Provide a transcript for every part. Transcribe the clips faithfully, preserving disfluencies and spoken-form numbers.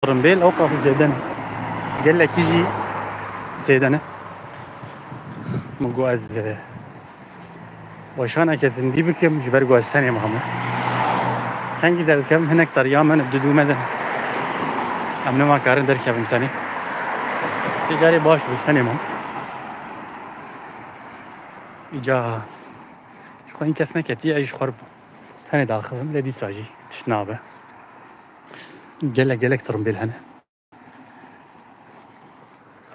Tirimbêl ew qasî zêde ne. Gelekî jî zêde ne. Min got ez, e, weşaneke zindî bikim, ji ber ku ez tenê mame. Kengî zêde dikim, hinek teriya me ne, bi du dû me de ne. Em nema karin derkevin tenê. Pêkarê baş bû, tenê mam. Îca ji xwe hin kes neketiye, ez ji xwe re tenê daxivim, lê dîsa jî tişt nabe. Gelek, gelek tirimbêl hene.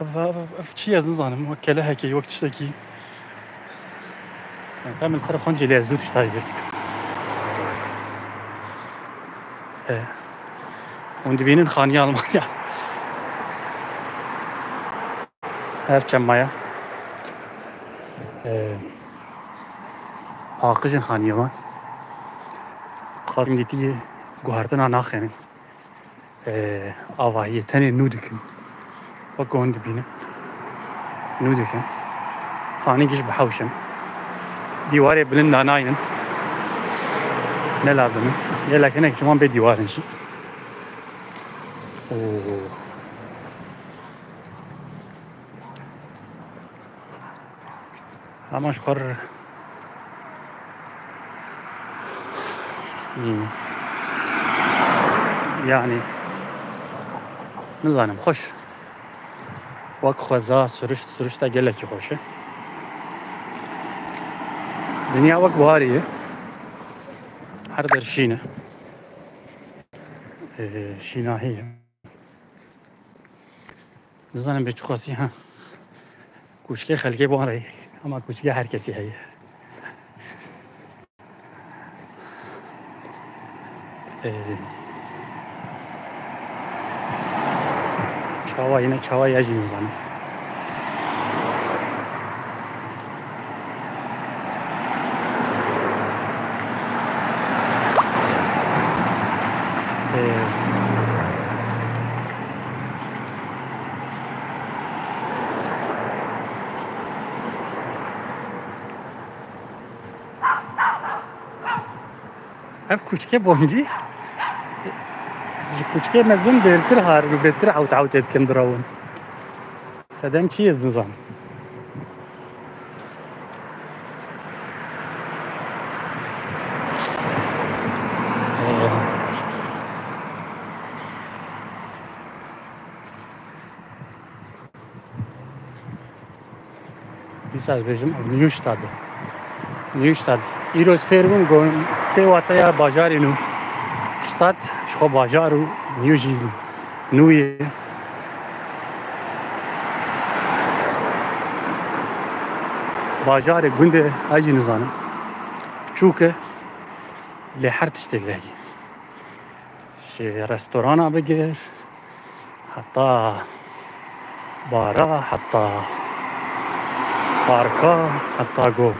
Ev, ev, ev çi ye, ez nizanim. Wek kelehekê, wek tiştekî. Sen, em li ser xwe jî lê ez zû tişta ji bîr dikim. E, hûn dibînin xaniya Almanya. Ev çema ye. E, paqijin xaniya wan. Xwazim dîtiyê guhertina naxênin. Ee, avahiyê tenê nû dikin. Wek hûn dibînin. Nû dikin. Xanî giş bihewşin. Dîwarê bilind danaynin. Ne lazim in. Gelek hinek ji wan bê dîwarin jî. Oo. Ama ji xwe re, hmm. Yani, nizanim, xweş. Wek xweza, sirişt, sirişta gelekî xweş e. Dinya wek biharî ye. Her der şîn e. Ee, şînahî ye. Nizanim bê çiqasî, ha. Kûçikê xelkê bi wan re ye. Ama kûçikê her kesî heye. Ee, çawa yine çawa ye jî nizanim. Ee, Ev kûçikê boncî ji kûçikê mezin bêrtir har û bêrtir hewt hewtê dikin dirawin. Sedem çi ye, ez nizanim. Dîsa ez bêjim, ev Neustadt e. Neustadt. Îro ez fêr bûm, got, tê wateya bajarê nû. Stadt, ji xwe bajar û Neu jî nû ye. Bajarê gund e, ez jî nizanim. Piçûk e, lê her tiştê lê heye. Ji restorana bigir, heta bara, heta parka, heta go.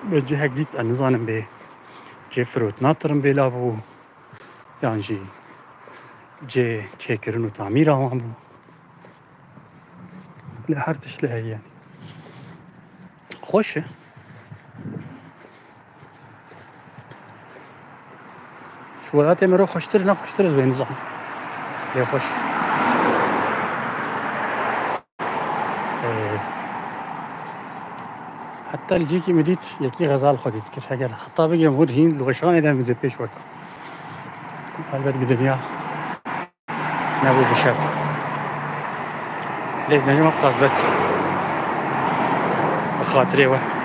Bi cihek dît, ez nizanim bê cê firotina tirimbêla bû, yan jî cê çêkirin û tamîra wan bû. Lê her tişt lê heye. Xweş e. Ji welatê me re xweştir, ne xweştir ez wê nizanim. Lê xweş. Ee, heta li cîkî min dît, yekî xezal xwedî dikir. Heger heta bigêm wir hîn li weşanê de min zê pêş wek. Helbet bi dinya. Nebû bi şev. Lê ez mejim ev qas bes. Bi xatirê we.